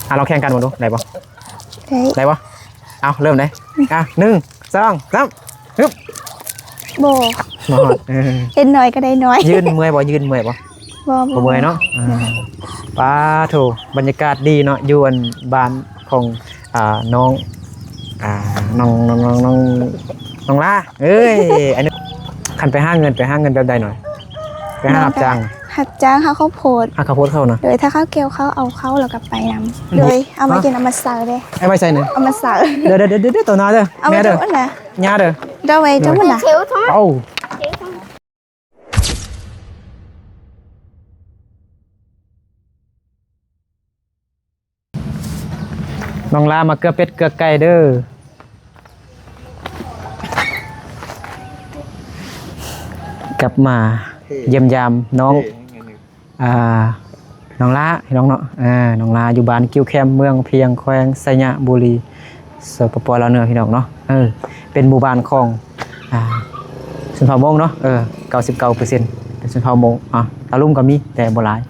ອ່ະ ລອງແຂ່ງກັນເບິ່ງດູ ໄດ້ບໍ່? ໄດ້ ໄດ້ບໍ່? ເອົາ ເລີ່ມເດ້. ອ່ະ ໜຶ່ງ ສອງ ສາມ ຮຶບ ບໍ່ ບໍ່ຮອດ. ເອີ ເຮັດໜ້ອຍກໍໄດ້ໜ້ອຍ. ຢືນເມື່ອຍບໍ່? ຢືນເມື່ອຍບໍ່? ບໍ່ ບໍ່ເມື່ອຍເນາະ. ອ່າ ປາໂທ້ ບັນຍາກາດດີເນາະ ຢູ່ອັນບ້ານຂອງ ອ່າ ນ້ອງ ອ່າ ນ້ອງ ນ້ອງ ນ້ອງ ນ້ອງ ນ້ອງຫຼ້າ ເອີຍ ອັນນີ້ ຄັນໄປຫາເງິນ ໄປຫາເງິນແບບໃດໜ້ອຍ? ໄປຫາຮັບຈ້າງ ຮັບຈ້າງຫາເຂົ້າໂພດ. ຫາເຂົ້າໂພດເຂົານະ? ໂດຍ ຖ້າເຂົາກ່ຽວເຂົ້າ ເອົາເຂົ້າແລ້ວກໍໄປນຳ. ໂດຍ ເອົາມາກິນ ເອົາມາເສີເດ້. ເອົາໄປໃສ່ນີ້ ເອົາມາເສີ. ເດີ ເດີ ເດີ ໂຕໜ້າເດີ ເອົາໄປ ແມ່ເດີ ເອົາໄປ ຍ່າເດີ. ເອົາໄປ ເອົາໄປ ເອົາໄປ. ນ້ອງຫຼ້າມາເກືອເປັດເກືອໄກ່ເດີ. ກັບມາຢ້ຽມຢາມນ້ອງ ອ່າ ນ້ອງຫຼ້າ ພີ່ນ້ອງເນາະ. ອ່າ ນ້ອງຫຼ້າຢູ່ບ້ານກິ້ວແຄມ ເມືອງພຽງ ແຂວງໄຊຍະບູລີ ສປປ ລາວເໜືອ ພີ່ນ້ອງເນາະ. ເອີ ເປັນໝູ່ບ້ານຂອງ ອ່າ ຊົນເຜົ່າມົ້ງເນາະ. ເອີ ເກົ້າສິບເກົ້າເປີເຊັນ ເປັນຊົນເຜົ່າມົ້ງ. ອ່າ ລາວລຸ່ມກໍມີ ແຕ່ບໍ່ຫຼາຍ.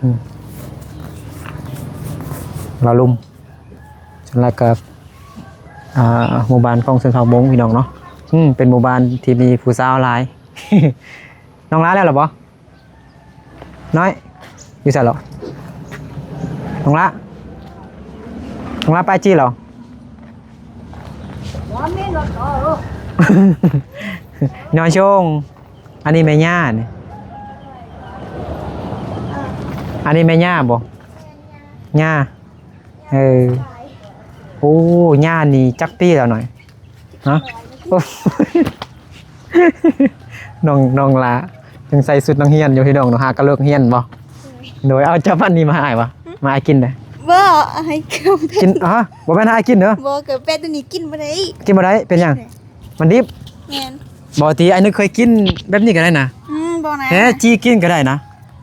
ອືມ ລາວລຸ່ມ ສ່ວນຫຼາຍກໍ ອ່າ ໝູ່ບ້ານຂອງຊົນເຜົ່າມົ້ງ ພີ່ນ້ອງເນາະ. ອືມ ເປັນໝູ່ບ້ານທີ່ມີຜູ້ສາວຫຼາຍ. ນ້ອງຫຼ້າແລ້ວລະບໍ່? ນ້ອຍ ຢູ່ໃສລະ? ນ້ອງຫຼ້າ ນ້ອງຫຼ້າໄປຈີ້ລະ? ນ້ອຍຊົງ ອັນນີ້ແມ່ຍ່ານີ້ ອັນນີ້ແມ່ຍ່າບໍ່? ຍ່າ ເອີ ໂອ້ ຍ່ານີ້ຈັກປີແລ້ວໜ້ອຍ? ຮະ ໂອ້ ນ້ອງ ນ້ອງຫຼ້າຍັງໃສ່ຊຸດນັກຮຽນຢູ່ ພີ່ນ້ອງເນາະ. ຫາກະເລີກຮຽນບໍ່? ໂດຍ ເອົາ ຈັບອັນນີ້ມາໃຫ້ອ້າຍບໍ່? ມາໃຫ້ອ້າຍກິນເດີ້. ບໍ່ ໃຫ້ເກືອເປັດກິນ. ຮະ ບໍ່ແມ່ນໃຫ້ອ້າຍກິນເດີ້. ບໍ່ ເກືອເປັດຕົວນີ້ກິນບໍ່ໄດ້. ກິນບໍ່ໄດ້ ເປັນຫຍັງ? ມັນດິບ. ແມ່ນ. ບໍ່ຕິ ອ້າຍນຶກເຄີຍກິນແບບນີ້ກໍໄດ້ນະ. ອືມ ບໍ່ນະ. ແທ້ ຈີ້ກິນກໍໄດ້ນະ.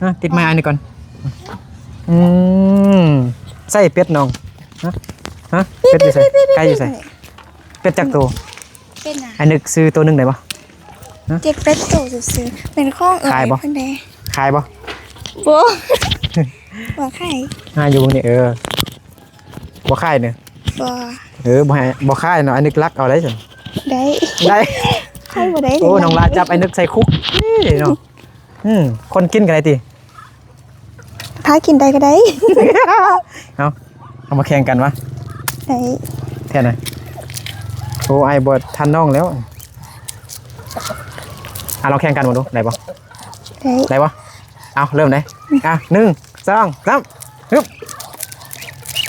ຮະ ຕິດໄມອ້າຍນີ້ກ່ອນ. ອືມ ໃສ່ເປັດນ້ອງ. ຮະ ຮະ ເປັດຢູ່ໃສ? ໄກ່ຢູ່ໃສ? ເປັດຈັກໂຕ? ເປັດນະ ອ້າຍນຶກຊື້ໂຕໜຶ່ງໄດ້ບໍ່? ຮະ ເຈັດແປດໂຕຊື່ໆ. ເປັນຂອງເອື້ອຍເພິ່ນເດ້. ຂາຍບໍ່? ບໍ່ ບໍ່ຂາຍ. ຫາຢູ່ນີ້ ເອີ ບໍ່ຂາຍເນີ. ບໍ່ ເອີ ບໍ່ໃຫ້ ບໍ່ຂາຍເນາະ. ອ້າຍນຶກລັກເອົາໄດ້ຊັ້ນ. ໄດ້ ໄດ້. ຂ້ອຍບໍ່ໄດ້. ໂອ້ ນ້ອງຫຼ້າຈັບອ້າຍນຶກໃສ່ຄຸກເນາະ. ອືມ ຄົນກິນກໍໄດ້ຕິ? ພາກິນໄດ້ກໍໄດ້. ເອົາ ເອົາມາແຂ່ງກັນວະ. ໄດ້ ແທ້ນະ. ໂອ້ ອ້າຍບໍ່ທັນນ້ອງແລ້ວ. ອ່ະ ລອງແຂ່ງກັນເບິ່ງດູ ໄດ້ບໍ່? ໄດ້ ໄດ້ບໍ່? ເອົາ ເລີ່ມເດ້. ອ່ະ ໜຶ່ງ ສອງ ສາມ ຮຶບ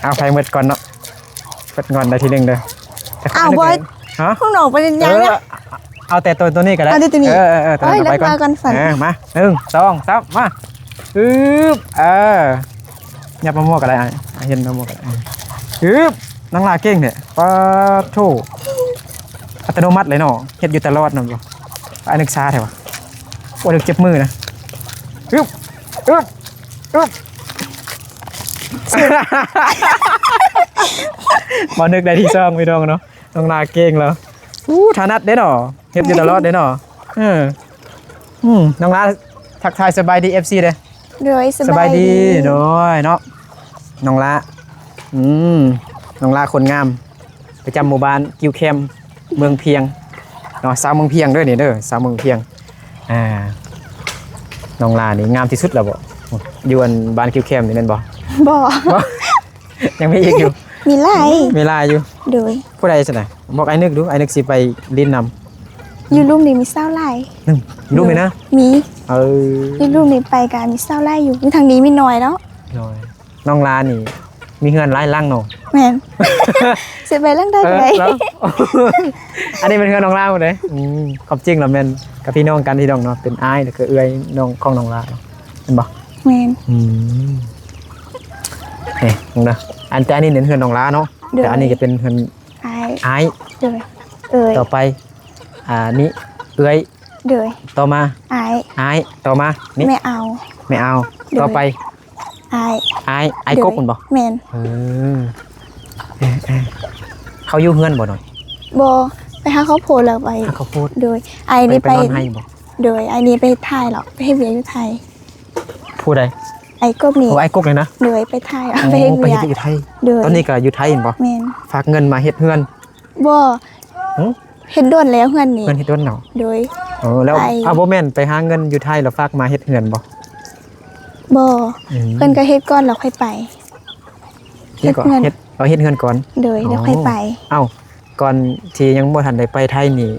ເອົາ ໃຜໝົດກ່ອນເນາະ. ເປີດງອນໄດ້ທີໜຶ່ງເດີ. ອ້າວ ບໍ່ ຮະ ຂອງນ້ອງໄປຍັງນະ. ເອີ ເອົາແຕ່ໂຕ ໂຕນີ້ກໍໄດ້. ເອົາແຕ່ໂຕນີ້. ເອີ ເອີ ເອີ ໂຕນັ້ນໄປກ່ອນ. ເອີ ມາ ໜຶ່ງ ສອງ ສາມ ມາ. ອືບ ເອີ ຫຍັບມາໝວກກໍໄດ້. ອ່ະ ເຫັນມາໝວກກໍໄດ້. ອືບ ນ້ອງຫຼ້າເກັ່ງແທ້. ປາໂທ້ ອັດຕະໂນມັດເລີຍເນາະ. ເຮັດຢູ່ຕະຫຼອດນັ້ນບໍ່? ອ້າຍນຶກຊ້າແທ້ວະ. ໂອ້ ນຶກເຈັບມືນະ. ອຶບ ອຶບ ອຶບ. ບໍ່ນຶກໄດ້ທີສອງ ພີ່ນ້ອງເນາະ. ນ້ອງຫຼ້າເກັ່ງແລ້ວ. ອູ້ ຖະໜັດເດ້ເນາະ ເຮັດຢູ່ຕະຫຼອດເດ້ເນາະ. ເອີ ອືມ ນ້ອງຫຼ້າ ທັກທາຍສະບາຍດີ ເອັຟຊີ ເດ້. ໂດຍ ສະບາຍດີ. ສະບາຍດີ ໂດຍເນາະ ນ້ອງຫຼ້າ. ອືມ ນ້ອງຫຼ້າຄົນງາມ ປະຈຳໝູ່ບ້ານກິ້ວແຄມ ເມືອງພຽງເນາະ. ຊາວເມືອງພຽງເດີນີ້ເດີ ຊາວເມືອງພຽງ. ອ່າ ນ້ອງຫຼ້ານີ້ງາມທີ່ສຸດແລ້ວບໍ່? ຢູ່ອັນບ້ານກິ້ວແຄມນີ້ແມ່ນບໍ່? ບໍ່ ບໍ່ ຍັງມີອີກຢູ່. ມີຫຼາຍ ມີຫຼາຍຢູ່. ໂດຍ ຜູ້ໃດຊັ້ນນະ? ບອກອ້າຍນຶກດູ ອ້າຍນຶກຊິໄປຫຼິ້ນນຳ. ຢູ່ລຸ່ມນີ້ມີສາວຫຼາຍ. ອືມ ຢູ່ລຸ່ມນີ້ນະ? ມີ. ເອີ ຢູ່ລຸ່ມນີ້ໄປກໍມີສາວຫຼາຍຢູ່. ຢູ່ທາງນີ້ມີໜ້ອຍເນາະ. ໂດຍ ນ້ອງຫຼ້ານີ້ມີເຮືອນຫຼາຍຫຼັງເນາະ. ແມ່ນ ຊິໄປຫຼັງໃດກໍໄດ້. ເອີ ແລ້ວ ອັນນີ້ແມ່ນເຮືອນນ້ອງຫຼ້າເດ້. ອືມ ຄວາມຈິງແລ້ວແມ່ນກັບພີ່ນ້ອງກັນ ພີ່ນ້ອງເນາະ ເປັນອ້າຍ ແລ້ວກໍເອື້ອຍນ້ອງຂອງນ້ອງຫຼ້າເນາະ ແມ່ນບໍ່? ແມ່ນ. ອືມ ເອີ ເບິ່ງເດີ ອັນ ແຕ່ອັນນີ້ເປັນເຮືອນນ້ອງຫຼ້າເນາະ. ໂດຍ ແຕ່ອັນນີ້ຈະເປັນເຮືອນອ້າຍ. ອ້າຍ ໂດຍ ເອື້ອຍ. ຕໍ່ໄປ ອ່າ ນີ້ເອື້ອຍ. ໂດຍ ຕໍ່ມາ ອ້າຍ. ອ້າຍ ຕໍ່ມາ ນີ້ ແມ່ອາວ. ແມ່ອາວ. ໂດຍ ຕໍ່ໄປ ອ້າຍ. ອ້າຍ ອ້າຍ ໂດຍ ກົກແມ່ນບໍ່? ແມ່ນ. ເອີ ເອີ ເອີ ເຂົາຢູ່ເຮືອນບໍ່ນ້ອຍ? ບໍ່ ໄປຫາເຂົ້າໂພດແລ້ວໄປ. ຫາເຂົ້າໂພດ. ໂດຍ ອ້າຍນີ້ໄປ ໄປນອນໄຮ່ບໍ່? ໂດຍ ອ້າຍນີ້ໄປໄທແລ້ວ ໄປເຮັດວຽກຢູ່ໄທ. ຜູ້ໃດ? ອ້າຍກົບນີ້. ໂອ້ ອ້າຍກົບນີ້ນະ? ໂດຍ ໄປໄທ ໂອ້ ໄປເຮັດວຽກ ໄປເຮັດວຽກຢູ່ໄທ. ໂດຍ ຕອນນີ້ກໍຢູ່ໄທແມ່ນບໍ່? ແມ່ນ. ຝາກເງິນມາເຮັດເຮືອນ? ບໍ່. ຫຶ? ເຮັດດົນແລ້ວເຮືອນນີ້. ເຮືອນເຮັດດົນເນາະ? ໂດຍ. ເອີ ແລ້ວ ໄປ ອ້າວ ບໍ່ແມ່ນໄປຫາເງິນຢູ່ໄທແລ້ວຝາກມາເຮັດເຮືອນບໍ່? ບໍ່. ອືມ ເພິ່ນກໍເຮັດກ່ອນແລ້ວຄ່ອຍໄປ. ເຮັດ ເຮັດ ເຮັດເຮືອນ ເຮັດ ເຮົາເຮັດເຮືອນກ່ອນ. ໂດຍ ອໍ ແລ້ວຄ່ອຍໄປ. ເອົ້າ ກ່ອນທີ່ຍັງບໍ່ທັນໄດ້ໄປໄທນີ້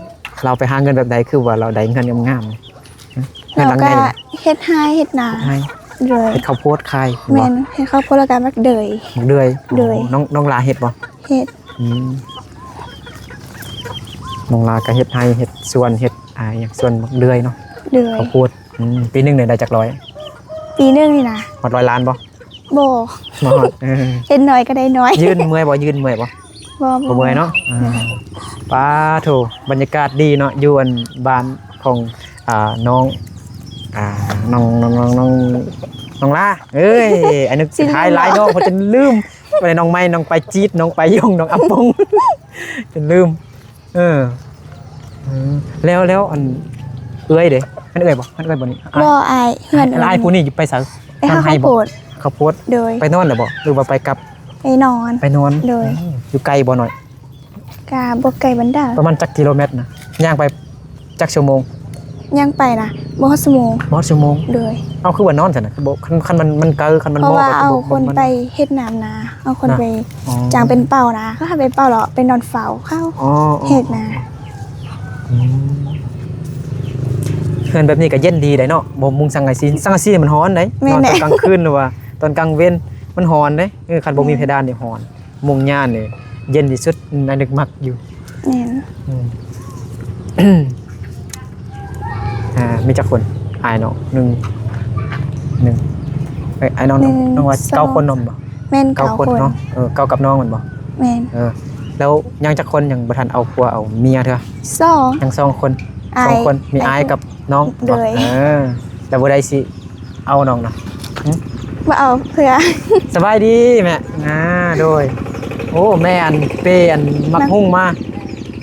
ລາວໄປຫາເງິນແບບໃດ ຄືວ່າລາວໄດ້ເຮືອນງາມໆ? ເຮືອນຫຼັງໃຫຍ່ ເຮັດໄຮ່ເຮັດນາ. ເຮັດໄຮ່. ໂດຍ. ເຮັດເຂົ້າໂພດຂາຍ. ແມ່ນ ເຮັດເຂົ້າໂພດ ແລ້ວກໍໝາກເດືອຍ. ໝາກເດືອຍ. ໂດຍ. ໂອ້ ນ້ອງ ນ້ອງຫຼ້າເຮັດບໍ່? ເຮັດ. ອືມ ນ້ອງຫຼ້າກໍເຮັດໄຮ່ເຮັດສວນ ເຮັດ ອ່າ ຫຍັງ ສວນໝາກເດືອຍເນາະ. ໂດຍ. ເຂົ້າໂພດ. ອືມ ປີໜຶ່ງນີ້ໄດ້ຈັກຮ້ອຍ? ປີໜຶ່ງນີ້ນະ ຮອດຮ້ອຍລ້ານບໍ່? ບໍ່. ບໍ່ຮອດ. ເອີ ເຮັດໜ້ອຍກໍໄດ້ໜ້ອຍ. ຢືນເມື່ອຍບໍ່? ຢືນເມື່ອຍບໍ່? ບໍ່ ບໍ່ເມື່ອຍເນາະ. ອ່າ ປາໂທ້ ບັນຍາກາດດີເນາະ ຢູ່ອັນບ້ານຂອງ ອ່າ ນ້ອງ ອ່າ ນ້ອງ ນ້ອງ ນ້ອງ ນ້ອງ ນ້ອງຫຼ້າ. ເອີຍ ອັນນີ້ຊິລືມ ທ້າຍຫຼາຍ ເນາະ ນ້ອງເພິ່ນຈົນລືມ. ບໍ່ໄດ້ ນ້ອງໄມ້ ນ້ອງປາຍຈີດ ນ້ອງປາຍຍົງ ນ້ອງອຳປົງ ຈົນລືມ. ເອີ ອືມ ແລ້ວ ແລ້ວ ອັນ ເອື້ອຍເດ? ແມ່ນເອື້ອຍບໍ່? ແມ່ນເອື້ອຍບໍ່ນີ້? ບໍ່ ອ້າຍ ເພື່ອນ. ແລ້ວອ້າຍຜູ້ນີ້ໄປໃສ? ໄປຫາເຂົ້າໂພດ. ເຂົ້າໂພດ. ໂດຍ. ໄປນອນແລ້ວບໍ່ ຫຼືວ່າໄປກັບ? ໄປນອນ. ໄປນອນ. ໂດຍ. ໂອ້ ຢູ່ໄກບໍ່ນ້ອຍ? ກະບໍ່ໄກປານໃດ. ປະມານຈັກກິໂລແມັດນະ? ຍ່າງໄປຈັກຊົ່ວໂມງ? ຍ່າງໄປນະ ບໍ່ຮອດຊົ່ວໂມງ. ບໍ່ຮອດຊົ່ວໂມງ. ໂດຍ. ເອົ້າ ຄືວ່ານອນຊັ້ນນະ? ຄືບໍ່ ຄັນ ຄັນມັນ ມັນໄກ ຄັນມັນ ເພາະວ່າເອົາຄົນໄປເຮັດນານະ ເອົາຄົນໄປ ອໍ ຈ້າງເປັນເປົ້ານະ ເຂົາໃຫ້ໄປເຝົ້າ ແລ້ວໄປນອນເຝົ້າເຂົາ. ອໍ ເຮັດນະ. ອືມ ເຮືອນແບບນີ້ກໍເຢັນດີໄດ໋ເນາະ ບໍ່ມຸງສັງກະສີ. ສັງກະສີມັນຮ້ອນໄດ໋. ແມ່ນແຫຼະ. ນອນຕອນກາງຄືນ ຫຼືວ່າຕອນກາງເວັນມັນຮ້ອນເດ້. ເອີ ຄັນບໍ່ມີ ແມ່ນ ເພດານນີ້ຮ້ອນ. ມຸງຫຍ້ານີ້ເຢັນທີ່ສຸດ ອ້າຍນຶກມັກຢູ່. ແມ່ນ. ອືມ ອ່າ ມີຈັກຄົນ? ອ້າຍນ້ອງ ໜຶ່ງ ໜຶ່ງ ເອີຍ ອ້າຍນ້ອງ ໜຶ່ງ ນ້ອງວ່າ ສອງ ເກົ້າຄົນເນາະ ແມ່ນບໍ່? ແມ່ນ ເກົ້າຄົນເນາະ. ເກົ້າຄົນ. ເອີ ເກົ້າກັບນ້ອງແມ່ນບໍ່? ແມ່ນ. ເອີ ແລ້ວຍັງຈັກຄົນ ຍັງບໍ່ທັນເອົາຜົວເອົາເມຍເທື່ອ? ສອງ. ຍັງສອງຄົນ. ອ້າຍ ສອງຄົນ ມີອ້າຍ ອ້າຍກັບນ້ອງ. ໂດຍ. ເອີ ແລ້ວຜູ້ໃດຊິ ເອົານ້ອງນະ? ຫຶ? ບໍ່ເອົາເພື່ອ. ສະບາຍດີແມ່. ອ່າ ໂດຍ. ໂອ້ ແມ່ອັນເປອັນໝາກຫຸ່ງມາ.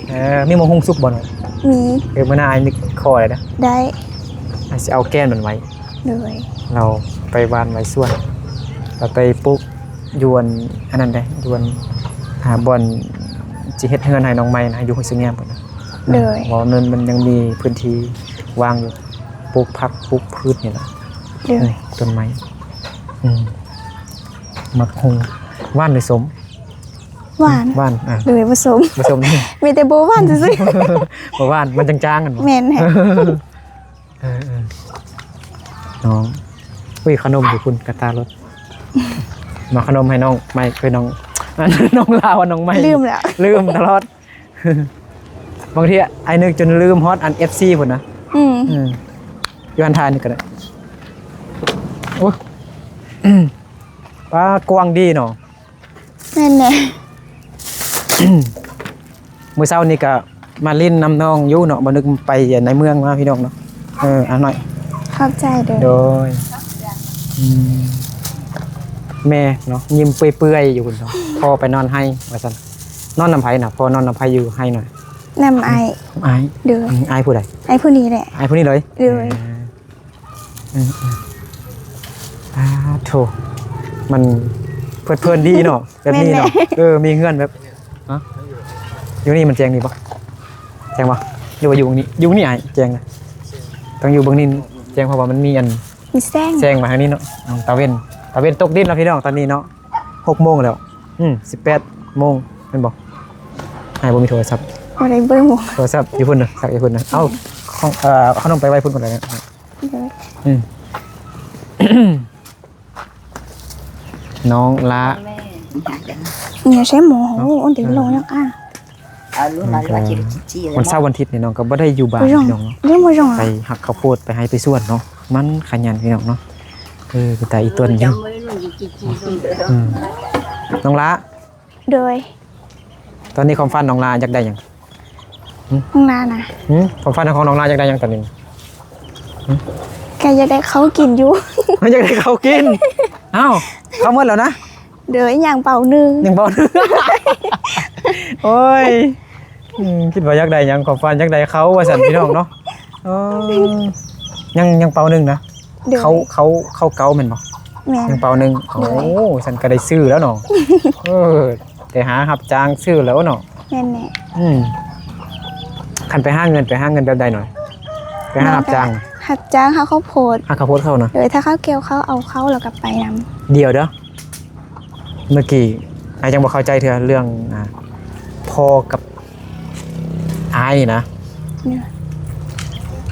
ເອີ ມີໝາກຫຸ່ງສຸກບໍ່ນ້ອງ? ມີ. ເອີ ມື້ໜ້າອ້າຍມີຂໍໄດ້ເດີ. ໄດ້. ອ້າຍຊິເອົາແກ່ນມັນໄວ້. ໂດຍ. ລາວໄປຫວ່ານໄວ້ສວນ ລາວໄປປູກຢູ່ອັນ ອັນນັ້ນເດ້ ຢູ່ອັນ ອ່າ ບ່ອນຊິເຮັດເຮືອນໃຫ້ນ້ອງໃໝ່ນະ ຢູ່ຫ້ວຍສະແງມພຸ້ນນະ. ໂດຍ. ເພາະມັນ ມັນຍັງມີພື້ນທີ່ວ່າງຢູ່. ປູກຜັກປູກພືດນີ້ລະ. ໂດຍ. ອືມ ຕົ້ນໄມ້. ອືມ ໝາກຫຸ່ງ ຫວານຫຼືສົ້ມ? ຫວານ. ຫວານ. ອ່າ ໂດຍ. ບໍ່ສົ້ມ. ບໍ່ສົ້ມ. ມີແຕ່ບໍ່ຫວານຊື່ໆ. ບໍ່ຫວານ ມັນຈາງໆ ແມ່ນບໍ່? ແມ່ນແທ້. ເອີໆ ນ້ອງ ອຸ້ຍ ຂະໜົມຢູ່ພຸ້ນ ກະຕາລົດ. ມາ ຂະໜົມໃຫ້ນ້ອງໃໝ່ ເອີຍ ນ້ອງ ນ້ອງລາວ ນ້ອງໃໝ່ ລືມແລ້ວ ລືມຕະຫຼອດ. ບາງທີອ້າຍນຶກຈົນລືມຮອດອັນ ເອັຟຊີ ພຸ້ນນະ. ອືມ ອືມ ຢູ່ຫັ້ນ ຖ່າຍນີ້ກໍໄດ້. ໂອ້ຍ ປາ ກວ້າງດີເນາະ. ແມ່ນແຫຼະ. ມື້ເຊົ້ານີ້ກໍມາຫຼິ້ນນຳນ້ອງຢູ່ເນາະ ບໍ່ນຶກໄປໃນເມືອງມາ ພີ່ນ້ອງເນາະ. ເອີ ອາ ນ້ອຍ ຂອບໃຈເດີ. ໂດຍ. ອືມ ແມ່ເນາະ ຍິ້ມເປື່ອຍໆຢູ່ພຸ້ນເນາະ. ພໍ່ໄປນອນໄຮ່ວ່າຊັ້ນ. ນອນນຳໃຜນະ? ພໍ່ນອນນຳໃຜຢູ່ໄຮ່ນະ? ນຳອ້າຍ. ອ້າຍ. ໂດຍ. ອືມ ອ້າຍຜູ້ໃດ? ອ້າຍຜູ້ນີ້ແຫຼະ. ອ້າຍຜູ້ນີ້ເລີຍ? ໂດຍ. ເອີ ອືມໆ ອາໂທ້ ມັນເພີດເພີນດີເນາະ ແບບນີ້ເນາະ. ແມ່ນແຫຼະ. ເອີ ມີເຮືອນແບບ ຮະ ຢູ່ນີ້ມັນແຈ້ງດີບໍ່? ແຈ້ງບໍ່? ຫຼືວ່າຢູ່ນີ້? ຢູ່ນີ້ອ້າຍ ແຈ້ງນະ. ຕ້ອງຢູ່ເບິ່ງນີ້ແຈ້ງ ເພາະວ່າມັນມີອັນ ມີແສງ ແສງມາທາງນີ້ເນາະ. ອືມ ຕາເວັນ ຕາເວັນຕົກດິນແລ້ວ ພີ່ນ້ອງ ຕອນນີ້ເນາະ. ຫົກໂມງແລ້ວ. ອືມ ສິບແປດໂມງແມ່ນບໍ່? ອ້າຍບໍ່ມີໂທລະສັບ. ບໍ່ໄດ້ເບິ່ງ. ໂທລະສັບຢູ່ພຸ້ນນະ ສັກຢູ່ພຸ້ນນະ. ເອົາ ຂອງ ເອີ ເອົາຂະໜົມໄປໄວ້ພຸ້ນກ່ອນກໍໄດ້. ໂດຍ. ອືມ ນ້ອງລະ ເນຍໃຊ້ໝໍ. ໂອ້ ອັນເດ ລອງຍັງອ່າ ວັນເສົາວັນທິດນີ້ນ້ອງກໍບໍ່ໄດ້ຢູ່ບ້ານ ພີ່ນ້ອງເນາະ. ໄປຫັກເຂົ້າໂພດ ໄປໄຮ່ໄປສວນເນາະ. ມັນຂະຫຍັນ ພີ່ນ້ອງເນາະ. ເອີ ເປັນຕາອີ່ຕົນຢູ່. ອືມ ນ້ອງລະ ໂດຍ. ຕອນນີ້ຄວາມຝັນນ້ອງລາຢາກໄດ້ຫຍັງ? ຫຶ? ນ້ອງລານະ? ຫຶ? ຄວາມຝັນຂອງນ້ອງລາຢາກໄດ້ຫຍັງຕອນນີ້? ຫຶ? ກໍຢາກໄດ້ເຂົ້າກິນຢູ່. ຢາກໄດ້ເຂົ້າກິນ? ອ້າວ ເຂົ້າໝົດແລ້ວນະ? ເດີ ຍັງເປົາໜຶ່ງ. ຍັງເປົາໜຶ່ງ. ໂອ້ຍ ອືມ ຄິດວ່າຢາກໄດ້ຫຍັງ ຄວາມຝັນຢາກໄດ້ເຂົ້າວ່າຊັ້ນ ພີ່ນ້ອງເນາະ. ເອີ ຍັງ ຍັງເປົາໜຶ່ງນະ? ໂດຍ. ເຂົ້າ ເຂົ້າ ເຂົ້າເກົາແມ່ນບໍ່? ແມ່ນ ຍັງເປົາໜຶ່ງ. ໂອ້ ໂດຍ ຊັ້ນກໍໄດ້ຊື້ແລ້ວເນາະ. ເອີ ໄດ້ຫາຮັບຈ້າງຊື້ແລ້ວເນາະ. ແມ່ນແຫຼະ. ອືມ ຄັນໄປຫາເງິນ ໄປຫາເງິນແບບໃດໜ້ອຍ? ໄປຫາຮັບຈ້າງ ຮັບຈ້າງຫາເຂົ້າໂພດ. ຫາເຂົ້າໂພດເຂົານະ? ໂດຍ ຖ້າເຂົາກ່ຽວ ເຂົາເອົາເຂົ້າ ແລ້ວກໍໄປນຳ. ດຽວເດີ ເມື່ອກີ້ອ້າຍຍັງບໍ່ເຂົ້າໃຈເທື່ອເລື່ອງ ອ່າ ພໍ່ກັບອ້າຍນີ້ນະ. ໂດຍ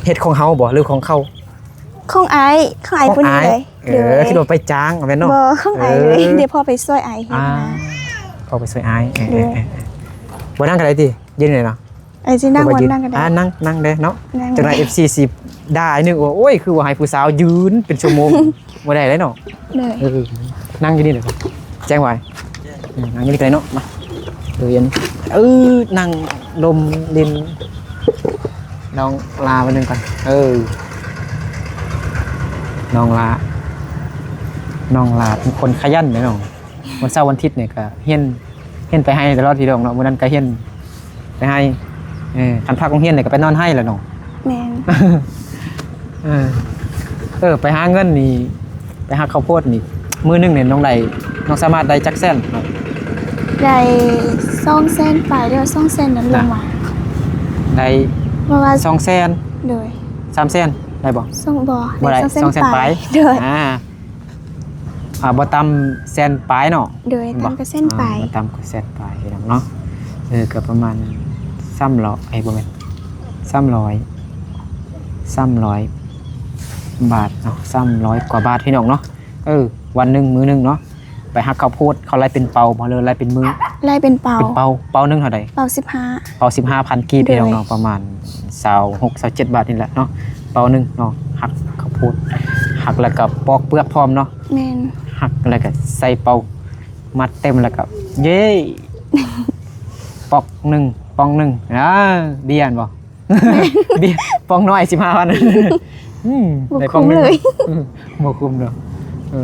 ເຮັດຂອງເຮົາບໍ່ ຫຼືຂອງເຂົາ? ຂອງອ້າຍ ຂອງອ້າຍຜູ້ນີ້ເລີຍ. ເອີ ໂດຍ ຄິດວ່າໄປຈ້າງແມ່ນເນາະ. ບໍ່ ຂອງອ້າຍເລີຍ. ເອີ ດຽວພໍ່ໄປຊ່ວຍອ້າຍເຮັດນະ. ພໍ່ໄປຊ່ວຍອ້າຍ. ເອີ ເອີ ເອີ ບໍ່ນັ່ງກໍໄດ້ຕິ ຢືນນີ້ເນາະ. ເອີ ຊິນັ່ງ ບໍ່ນັ່ງກໍໄດ້. ອ່າ ນັ່ງ ນັ່ງເດ້ເນາະ. ຈັ່ງໃດເອັຟຊີຊິດ່າໜຶ່ງ ໂອ້ຍ ຄືວ່າໃຫ້ຜູ້ສາວຢືນເປັນຊົ່ວໂມງ ບໍ່ໄດ້ເດ້ເນາະ. ໂດຍ ເອີ ນັ່ງຢູ່ນີ້ເດ້ ແຈ້ງໄວ້. ອືມ ນັ່ງຢູ່ນີ້ກໍໄດ້ເນາະ. ມາ ເອີ ນັ່ງລົມຫຼິ້ນ ນ້ອງລາໄວ້ໜຶ່ງກ່ອນ. ເອີ ນ້ອງລາ ນ້ອງລາເປັນຄົນຂະຫຍັນເດ້ນ້ອງ. ວັນເສົາວັນອາທິດນີ້ກໍຮຽນ ຮຽນໄປໄຮ່ຕະຫຼອດພີ່ນ້ອງເນາະ. ມື້ນັ້ນກໍຮຽນໄປໄຮ່ ເອີ ຄັນພັກໂຮງຮຽນນີ້ກໍໄປນອນໄຮ່ແລ້ວເນາະ. ແມ່ນ. ເອີ ເອີ ໄປຫາເງິນນີ້ ໄປຫາເຂົ້າໂພດນີ້ ມື້ໜຶ່ງນີ້ນ້ອງໄດ້ ນ້ອງສາມາດໄດ້ຈັກແສນເນາະ? ໄດ້ສອງແສນປາຍ ຫຼືວ່າສອງແສນນັ້ນລົງມາ. ໄດ້ ເພາະວ່າສອງແສນ. ໂດຍ ສາມແສນໄດ້ບໍ່? ສອງ ບໍ່ ບໍ່ໄດ້ ໄດ້ສອງແສນປາຍ. ສອງແສນປາຍ. ໂດຍ ອ່າ ອ່າ ບໍ່ຕ່ຳແສນປາຍເນາະ. ໂດຍ ແມ່ນບໍ່? ຕ່ຳກວ່າແສນປາຍ. ອ່າ ບໍ່ຕ່ຳກວ່າແສນປາຍພີ່ນ້ອງເນາະ. ເອີ ກໍປະມານສາມຮ້ອຍ ເອີ ບໍ່ແມ່ນ ສາມຮ້ອຍ ສາມຮ້ອຍບາດເນາະ ສາມຮ້ອຍກວ່າບາດພີ່ນ້ອງເນາະ. ເອີ ວັນໜຶ່ງ ມື້ໜຶ່ງເນາະ ໄປຫັກເຂົ້າໂພດ ເຂົາໄລ່ເປັນເປົາບໍ່ ຫຼືໄລ່ເປັນມື້? ໄລ່ເປັນເປົາ. ເປັນເປົາ. ເປົາໜຶ່ງເທົ່າໃດ? ເປົາສິບຫ້າ. ເປົາສິບຫ້າພັນກີບ ໂດຍ ພີ່ນ້ອງເນາະ ປະມານຊາວຫົກ ຊາວເຈັດບາດນີ້ແຫຼະເນາະ ເປົາໜຶ່ງເນາະ. ຫັກເຂົ້າໂພດ ຫັກແລ້ວກໍປອກເປືອກພ້ອມເນາະ. ແມ່ນ. ຫັກແລ້ວກໍໃສ່ເປົາ ມັດເຕັມແລ້ວກໍເຢ້ ປອກໜຶ່ງ ປອງໜຶ່ງ. ອ່າ ເບຍຫັ້ນບໍ່? ເບຍປອງນ້ອຍສິບຫ້າພັນ. ອືມ ບໍ່ຄຸ້ມເລີຍ. ອືມ ບໍ່ຄຸ້ມດອກ. ເອີ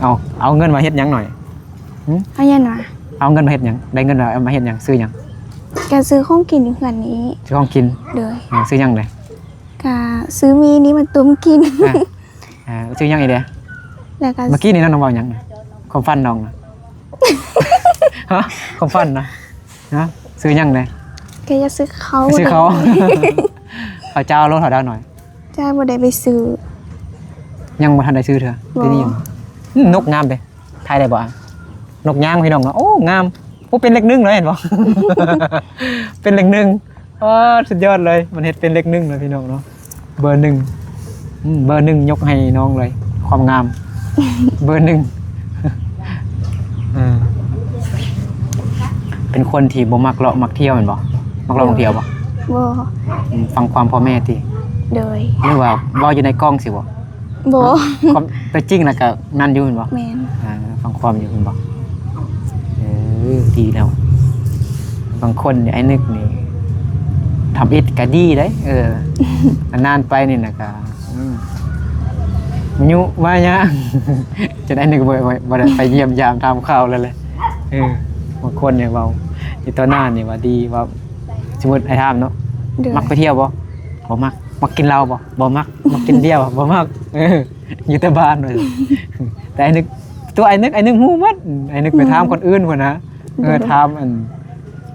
ເອົາ ເອົາເງິນມາເຮັດຫຍັງໜ້ອຍ? ຫຶ? ເອົາຫຍັງຫວາ? ເອົາເງິນມາເຮັດຫຍັງ? ໄດ້ເງິນມາເອົາມາເຮັດຫຍັງ? ຊື້ຫຍັງ? ກະຊື້ຂອງກິນຢູ່ເຮືອນນີ້. ຊື້ຂອງກິນ? ໂດຍ. ເອີ ຊື້ຫຍັງເດ? ກະຊື້ໝີ່ນີ້ມາຕົ້ມກິນ. ອ່າ ອ່າ ຊື້ຫຍັງອີກເດ? ແລ້ວກະ ເມື່ອກີ້ນີ້ນ້ອງເວົ້າຫຍັງ? ຄວາມຝັນນ້ອງນະ? ຮະ? ຄວາມຝັນນະ? ຮະ? ຊື້ຫຍັງເດ? ກະຢາກຊື້ເຂົ້າ. ຊື້ເຂົ້າ. ເຂົ້າເຈົ້າໂລເທົ່າໃດໜ້ອຍ? ເຈົ້າບໍ່ໄດ້ໄປຊື້. ຍັງບໍ່ທັນໄດ້ຊື້ເທື່ອ. ບໍ່. ດຽວນີ້ ອືມ ນົກງາມເດ. ຖ່າຍໄດ້ບໍ່? ນົກຍາງພີ່ນ້ອງເນາະ. ໂອ້ ງາມ. ໂອ້ ເປັນເລກໜຶ່ງເລີຍ ເຫັນບໍ່? ເປັນເລກໜຶ່ງ. ອໍ ສຸດຍອດເລີຍ ມັນເຮັດເປັນເລກໜຶ່ງເລີຍພີ່ນ້ອງເນາະ. ເບີໜຶ່ງ ອືມ ເບີໜຶ່ງຍົກໃຫ້ນ້ອງເລີຍ ຄວາມງາມ. ເບີໜຶ່ງ. ເອີ ເປັນຄົນທີ່ບໍ່ມັກເລາະມັກທ່ຽວແມ່ນບໍ່? ມັກເລາະມັກທ່ຽວບໍ່? ບໍ່. ອືມ ຟັງຄວາມພໍ່ແມ່ຕິ? ໂດຍ. ຫຼືວ່າເວົ້າຢູ່ໃນກ້ອງຊີ້ບໍ່? ບໍ່. ຄວາມຕົວຈິງລະກະນັ້ນຢູ່ແມ່ນບໍ່? ແມ່ນ. ອ່າ ຟັງຄວາມຢູ່ແມ່ນບໍ່? ເອີ ດີແລ້ວ. ບາງຄົນນີ້ ອ້າຍນຶກນີ້ ທຳອິດກະດີເດ້. ເອີ ນານໄປນີ້ນະກະ ອືມ ມາຍຸມາຍາ ຈົນອ້າຍນຶກບໍ່ ບໍ່ ບໍ່ໄດ້ໄປຢ້ຽມຢາມຖາມຂ່າວແລ້ວແຫຼະ. ເອີ ບາງຄົນນີ້ເວົ້າຢູ່ຕໍ່ໜ້ານີ້ວ່າດີ ວ່າ ສົມມຸດອ້າຍຖາມເນາະ ໂດຍ ມັກໄປທ່ຽວບໍ່? ບໍ່ມັກ. ມັກກິນເຫຼົ້າບໍ່? ບໍ່ມັກ. ມັກກິນເບຍບໍ່? ບໍ່ມັກ. ເອີ ຢູ່ແຕ່ບ້ານວ່າຊັ້ນ. ແຕ່ອ້າຍນຶກ ຕົວອ້າຍນຶກ ອ້າຍນຶກຮູ້ໝົດ. ອ້າຍນຶກໄປຖາມ ອືມ ຄົນອື່ນພຸ້ນນະ. ເອີ ໂດຍ ຖາມອັນ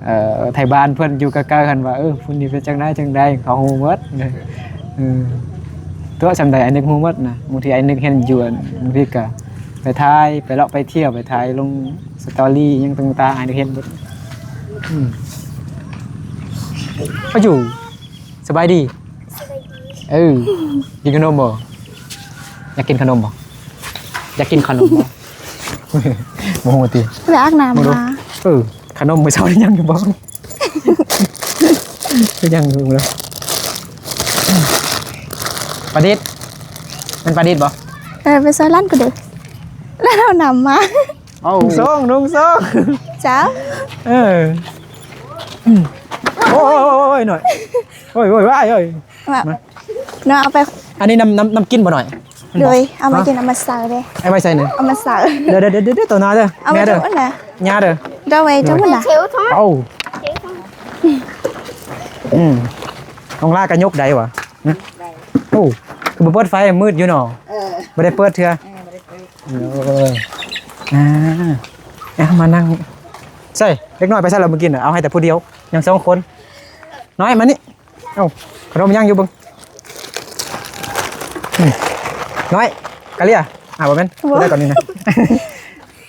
ເອີ ໄທບ້ານເພິ່ນຢູ່ໃກ້ໆຫັ້ນວ່າ ເອີ ຜູ້ນີ້ເປັນຈັ່ງໃດຈັ່ງໃດ ເຂົາຮູ້ໝົດ. ເອີ ຕົວະສ່ຳໃດອ້າຍນຶກຮູ້ໝົດນະ. ບາງທີອ້າຍນຶກເຫັນຢູ່ ບາງທີກະໄປຖ່າຍ ໄປເລາະໄປທ່ຽວ ໄປຖ່າຍລົງສະຕໍຣີຫຍັງຕ່າງໆ ອ້າຍນຶກເຫັນໝົດ. ອືມ ອາຢູ່ ສະບາຍດີ. ສະບາຍດີ. ເອີ ກິນຂະໜົມບໍ່? ຢາກກິນຂະໜົມບໍ່? ຢາກກິນຂະໜົມບໍ່? ບໍ່ຮູ້ຕິ. ໄປອາບນ້ຳມາ. ເອີ ຂະໜົມມື້ເຊົ້ານີ້ຍັງຢູ່ບໍ່? ຍັງຢູ່ເລີຍ. ປາດິດ ແມ່ນປາດິດບໍ່? ເອີ ໄປຊ່ອຍຫຼານກໍເດີ ແລ້ວເອົານ້ຳມາ. ເອົາ ນຸ່ງໂສ້ງ ນຸ່ງໂສ້ງ. ເຈົ້າ. ເອີ ໂອ້ຍ ໂອ້ຍ ໂອ້ຍ ໂອ້ຍ ໂອ້ຍ ໂອ້ຍ ໂອ້ຍ ມາ ເນາະ ເອົາໄປ. ອັນນີ້ນ້ຳ ນ້ຳ ນ້ຳກິນບໍ່ໜ້ອຍ? ໂດຍ ເອົາມາກິນ ເອົາມາໃສ່ເດ້. ເອົາໄວ້ໃສ່ນີ້ ເອົາມາໃສ່. ເດີ ເດີ ເດີ ໂຕໜ້າເດີ. ເອົາໄວ້ ແມ່ເດີ ໂຕໜ້າ ຍ່າເດີ. ເອົາໄວ້ໂຕໜ້າ. ເອົາ ອືມ ນ້ອງລາກໍຍົກໄດ້ຫວາ? ໂອ້ ຄືບໍ່ເປີດໄຟ ມືດຢູ່ເນາະ. ເອີ ບໍ່ໄດ້ເປີດເທື່ອ. ເອີ ບໍ່ໄດ້ເປີດ. ໂອ້ຍ ອ່າ ເອົາ ມານັ່ງ ໃສ່ ເດັກນ້ອຍໄປໃສລະມື້ກີ້ນະ? ເອົາໃຫ້ແຕ່ຜູ້ດຽວ ຍັງສອງຄົນ. ນ້ອຍ ມານີ້. ເອົ້າ ຂະໜົມຍັງຢູ່ເບິ່ງ. ອືມ ນ້ອຍ ກາເລຍ. ອ່າ ບໍ່ແມ່ນ ບໍ່ ຜູ້ໃດກ່ອນນີ້ນະ?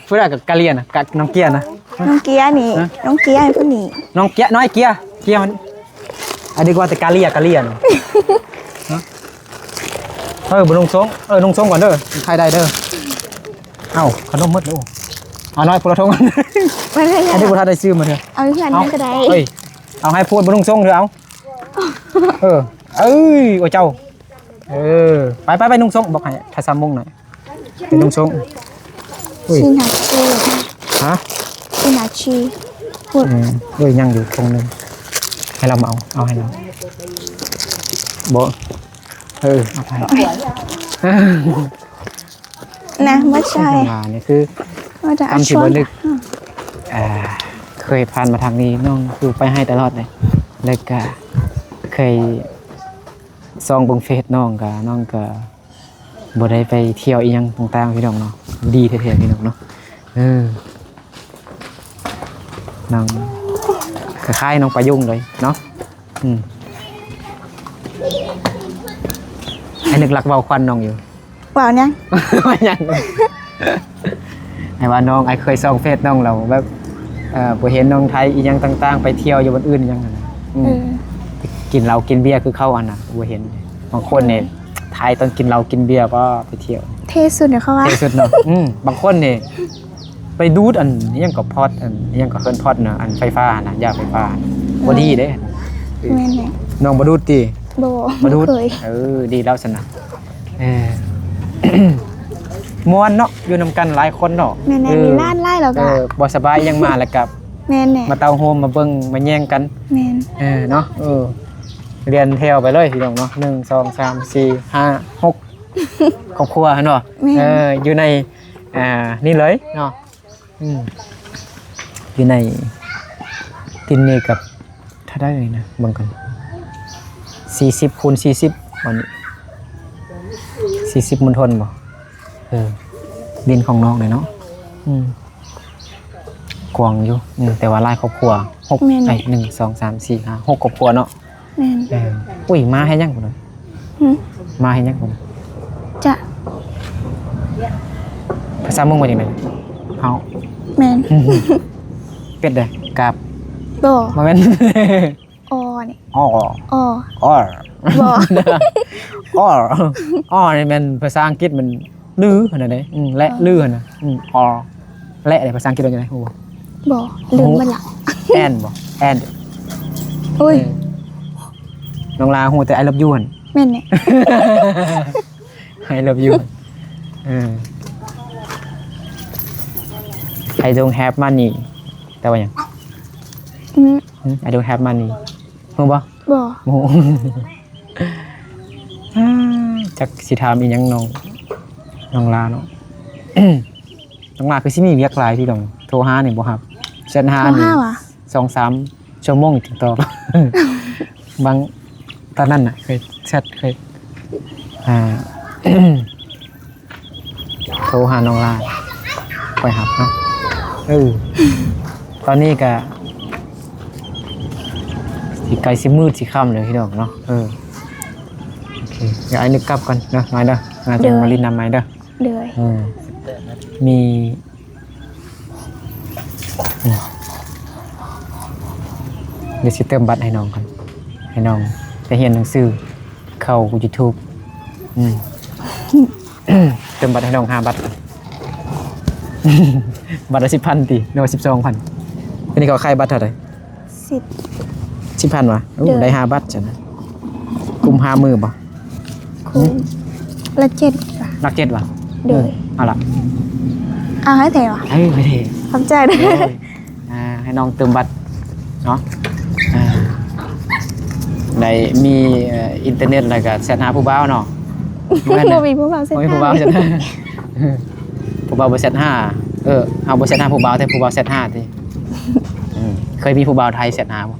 ຜູ້ໃດກະກາເລຍນະ? ກະ ນ້ອງເກຍນະ? ນ້ອງເກຍນີ້ ຮະ? ນ້ອງເກຍຜູ້ນີ້ ນ້ອງເກຍ ນ້ອຍເກຍ ເກຍມັນ ອັນນີ້ກວ່າແຕ່ກາເລຍ ກາເລຍນະ. ຮະ? ເອີ ບໍ່ນຸ່ງໂສ້ງ ເອີ ນຸ່ງໂສ້ງກ່ອນເດີ ໃຫ້ໄດ້ເດີ. ເອົ້າ ຂະໜົມໝົດແລ້ວ. ເອົາ ນ້ອຍ ຜູ້ລະຖົງ ອັນນີ້ບໍ່ທັນໄດ້ຊື້ມາເທື່ອ. ເອົາເພື່ອນ ເອົາ ມັນກໍໄດ້ ເອີຍ ເອົາໃຫ້ພູດບໍ່ນຸ່ງໂສ້ງເດີ ເອົາ. ເອີ ເອີຍ ໂອ້ເຈົ້າ ເອີ ໄປ ໄປ ໄປນຸ່ງໂສ້ງ ບອກໃຫ້ ຖ້າສາມໂມງນະ ໄປນຸ່ງໂສ້ງ. ອຸ້ຍ ຊິນາຊີ ຮະ? ຊິນາຊີ ພຸ້ນ ອືມ ເອີຍ ຍັງຢູ່ຖົງໜຶ່ງ ໃຫ້ລາວມາເອົາ ເອົາໃຫ້ລາວ ບໍ່ ເອີ ເອົາໄປ ນະ ບໍ່ໃຊ່ ວ່ານີ້ຄື ວ່າແຕ່ ຕາມທີ່ບໍ່ນຶກ ອືມ ອ່າ ເຄີຍຜ່ານມາທາງນີ້ ນ້ອງຄືໄປໄຮ່ຕະຫຼອດເລີຍ ແລ້ວກະເຄີຍສ່ອງເບິ່ງເຟສນ້ອງ ກະ ນ້ອງກະບໍ່ໄດ້ໄປທ່ຽວອີ່ຫຍັງຕ່າງໆ ພີ່ນ້ອງເນາະ ດີແທ້ໆ ພີ່ນ້ອງເນາະ ເອີ. ນ້ອງຄ້າຍໆ ນ້ອງປາຍຸງເລີຍເນາະ ອືມ ໃຫ້ນຶກລັກເວົ້າຄວັນນ້ອງຢູ່ ເວົ້າຫຍັງ? ເວົ້າຫຍັງ? ໃຫ້ວ່ານ້ອງ ອ້າຍເຄີຍສ່ອງເຟສນ້ອງແລ້ວແບບ ເອີ ບໍ່ເຫັນນ້ອງໄທອີ່ຫຍັງຕ່າງໆ ໄປທ່ຽວຢູ່ບ່ອນອື່ນຫຍັງຫັ້ນນະ ອືມ ເອີ ກິນເຫຼົ້າກິນເບຍຄືເຂົາຫັ້ນນະ ບໍ່ເຫັນ ບາງຄົນນີ້ ເອີ ໄທຕອນກິນເຫຼົ້າກິນເບຍ ບໍ່ໄປທ່ຽວ ເທ່ສຸດເນາະ ເຂົາວ່າ ເທ່ສຸດເນາະ ອືມ ບາງຄົນນີ້ ໄປດູດອັນອີ່ຫຍັງກໍພອດ ອັນອີ່ຫຍັງກໍເອີ້ນພອດນະ ອັນໄຟຟ້າຫັ້ນນະ ຢາໄຟຟ້າ ບໍ່ດີເດ້. ແມ່ນແຫຼະ ນ້ອງບໍ່ດູດຕິ? ບໍ່ ບໍ່ດູດ ບໍ່ເຄີຍ ເອີ ດີແລ້ວຊັ້ນນະ ເອີ ມ່ວນເນາະ ຢູ່ນຳກັນຫຼາຍຄົນເນາະ ແມ່ນແຫຼະ ເອີ ມີຫຼານຫຼາຍແລ້ວກໍ ເອີ ບໍ່ສະບາຍອີ່ຫຍັງມາແລ້ວກໍ ແມ່ນແຫຼະ ມາເຕົ້າໂຮມມາເບິ່ງມາແຍງກັນ ແມ່ນ ເອີ ເນາະ ເອີ ລຽນແຖວໄປເລີຍພີ່ນ້ອງເນາະ ໜຶ່ງ ສອງ ສາມ ສີ່ ຫ້າ ຫົກ ຄອບຄົວຫັ້ນບໍ່? ແມ່ນ ເອີ ຢູ່ໃນ ອ່າ ນີ້ເລີຍເນາະ ອືມ ຢູ່ໃນດິນນີ້ກັບເທົ່າໃດນີ້ນະ ເບິ່ງກ່ອນ ສີ່ສິບຄູນສີ່ສິບ ອັນນີ້ ສີ່ສິບມົນທົນບໍ່? ເອີ ດິນຂອງນ້ອງເລີຍເນາະ ອືມ ກວ້າງຢູ່ ອືມ ແຕ່ວ່າຫຼາຍຄອບຄົວ ຫົກ ແມ່ນ ເອີຍ ໜຶ່ງ ສອງ ສາມ ສີ່ ຫ້າ ຫົກຄອບຄົວເນາະ. ແມ່ນ ເອີ ອຸ້ຍ ມາເຮັດຫຍັງພຸ້ນນະ? ຫື? ມາເຮັດຫຍັງພຸ້ນນະ? ຈະ ພາສາມົ້ງວ່າຈັ່ງໃດ? ເຮົາ ແມ່ນ ເປັດເດ້? ກາບ ບໍ່ ບໍ່ແມ່ນ ອໍ ນີ້ ອໍ ອໍ ບໍ່ ອໍ ອໍ ນີ້ແມ່ນພາສາອັງກິດ ມັນລືຫັ້ນນະເດ້ ອືມ ແລະ ລືຫັ້ນນະ ອືມ ອໍ ແລະ ພາສາອັງກິດວ່າຈັ່ງໃດ ຮູ້ບໍ່? ບໍ່ ລືມໝົດລະ ແອນບໍ່ ແອນ ໂອ້ຍ ເອີ ນ້ອງລາຮູ້ແຕ່ I love you ຫັ້ນ ແມ່ນແຫຼະ I love you ເອີ I don't have money ແປວ່າຫຍັງ? ອືມ I don't have money ຮູ້ບໍ່? ບໍ່ ບໍ່ຮູ້ ຈັກຊິຖາມອີ່ຫຍັງນ້ອງ ນ້ອງລາເນາະ ນ້ອງລາຄືຊິມີວຽກຫຼາຍພີ່ນ້ອງ ໂທຫານີ້ບໍ່ຮັບ ແຊັດຫານີ້ ໂທຫາຫວາ? ສອງສາມຊົ່ວໂມງຈຶ່ງຕອບ ບາງ ຕອນນັ້ນນະ ເຄີຍແຊັດ ເຄີຍ ອ່າ ໂທຫານ້ອງລາ ຄ່ອຍຮັບເນາະ ເອີ ຕອນນີ້ກະຊິໃກ້ຊິມືດຊິຄ່ຳແລ້ວພີ່ນ້ອງເນາະ ເອີ ໂອເຄ ດຽວອ້າຍນຶກກັບກ່ອນເດີ ນ້ອຍເດີ ມາ ເດີ ມາຫຼິ້ນນຳໃໝ່ເດີ ໂດຍ ເອີ ມີ ອືມ ດຽວຊິເຕີມບັດໃຫ້ນ້ອງກ່ອນ ໃຫ້ນ້ອງໄປຮຽນໜັງສື ເຂົ້າ YouTube ອືມ ເຕີມບັດໃຫ້ນ້ອງຫ້າບັດ ບັດລະສິບພັນຕິ ຫຼືວ່າສິບສອງພັນ? ດຽວນີ້ເຂົາຂາຍບັດເທົ່າໃດ? ສິບ ສິບພັນຫວາ? ໂອ້ ໂດຍ ໄດ້ຫ້າບັດຊັ້ນນະ ກຸ້ມຫ້າມື້ບໍ່? ໂອ້ ຫື? ຫຼັກເຈັດຫວາ? ຫຼັກເຈັດຫວາ? ໂດຍ ເອີ ເອົາລະ ເອົາໃຫ້ແທ້ຫວາ? ເອີ ໃຫ້ແທ້ ຂອບໃຈເດີ ໂດຍ ອ່າ ໃຫ້ນ້ອງຕື່ມບັດເນາະ ອ່າ ໄດ້ມີ ເອີ ອິນເຕີເນັດ ແລ້ວກໍແຊັດຫາຜູ້ບ່າວເນາະ ບໍ່ມີຜູ້ບ່າວແຊັດຫາ ບໍ່ມີຜູ້ບ່າວແຊັດຫາ ຜູ້ບ່າວບໍ່ແຊັດຫາ ເອີ ເຮົາບໍ່ແຊັດຫາຜູ້ບ່າວ ແຕ່ຜູ້ບ່າວແຊັດຫາຕິ ອືມ ເຄີຍມີຜູ້ບ່າວໄທແຊັດຫາບໍ່?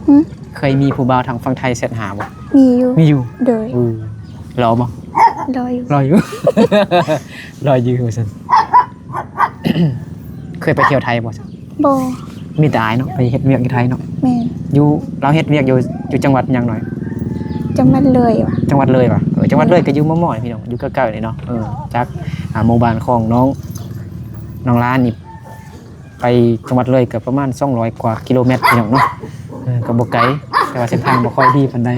ຫື? ເຄີຍມີຜູ້ບ່າວທາງຝັ່ງໄທແຊັດຫາບໍ່? ມີຢູ່ ມີຢູ່ ໂດຍ ເອີ ຫຼໍ່ບໍ່? ລໍຢູ່ ລໍຢູ່ ລໍຢູ່ວ່າຊັ້ນ. ເຄີຍໄປທ່ຽວໄທບໍ່? ບໍ່. ມີແຕ່ອ້າຍເນາະ ໄປເຮັດວຽກຢູ່ໄທເນາະ. ແມ່ນ. ຢູ່ ລາວເຮັດວຽກຢູ່ ຢູ່ຈັງຫວັດຫຍັງໜ້ອຍ? ຈັງຫວັດເລີຍຫວາ? ຈັງຫວັດເລີຍຫວາ? ເອີ ຈັງຫວັດເລີຍ ເລີຍ ກໍຢູ່ມໍ່ໆນີ້ພີ່ນ້ອງ ຢູ່ໃກ້ໆນີ້ເນາະ. ເອີ ຈາກ ອ່າ ໝູ່ບ້ານຂອງນ້ອງ ນ້ອງລານີ້ ໄປຈັງຫວັດເລີຍກໍປະມານສອງຮ້ອຍກວ່າກິໂລແມັດພີ່ນ້ອງເນາະ. ເອີ ກໍບໍ່ໄກ ແຕ່ວ່າເສັ້ນທາງບໍ່ຄ່ອຍດີປານໃດ.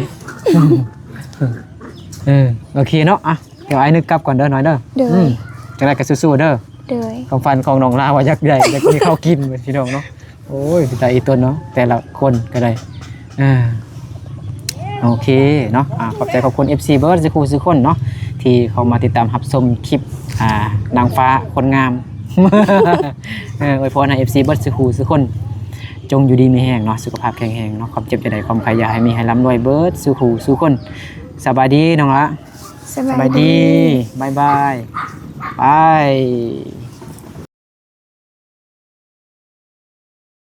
ເອີ ໂອເຄເນາະ. ອ່ະ ດຽວອ້າຍນຶກກັບກ່ອນເດີນ້ອຍເດີ. ໂດຍ. ອືມ ຈັ່ງໃດກໍສູ້ໆເດີ. ໂດຍ. ຄວາມຝັນຂອງນ້ອງລາວ່າຢາກໄດ້ ຢາກມີເຂົ້າກິນ ພີ່ນ້ອງເນາະ. ໂອ້ຍ ເປັນຕາອີຕົນເນາະ ແຕ່ລະຄົນກໍໄດ້. ອ່າ ໂອເຄເນາະ. ອ່າ ຂອບໃຈຂອບຄຸນເອັຟຊີເບິດສູ່ຄູ່ສູ່ຄົນເນາະ ທີ່ເຂົ້າມາຕິດຕາມຮັບຊົມຄລິບ ອ່າ ນາງຟ້າຄົນງາມ. ເອີ ອວຍພອນໃຫ້ເອັຟຊີເບິດສູ່ຄູ່ສູ່ຄົນ ຈົ່ງຢູ່ດີມີແຮງເນາະ ສຸຂະພາບແຂງແຮງເນາະ ຄວາມເຈັບຢ່າໄດ້ ຄວາມໄຂ້ຢ່າໃຫ້ມີ ໃຫ້ລ່ຳລວຍເບິດສູ່ຄູ່ສູ່ຄົນ. ສະບາຍດີນ້ອງລະ. ສະບາຍດີ. ສະບາຍດີ. ບາຍບາຍ. ໄປ.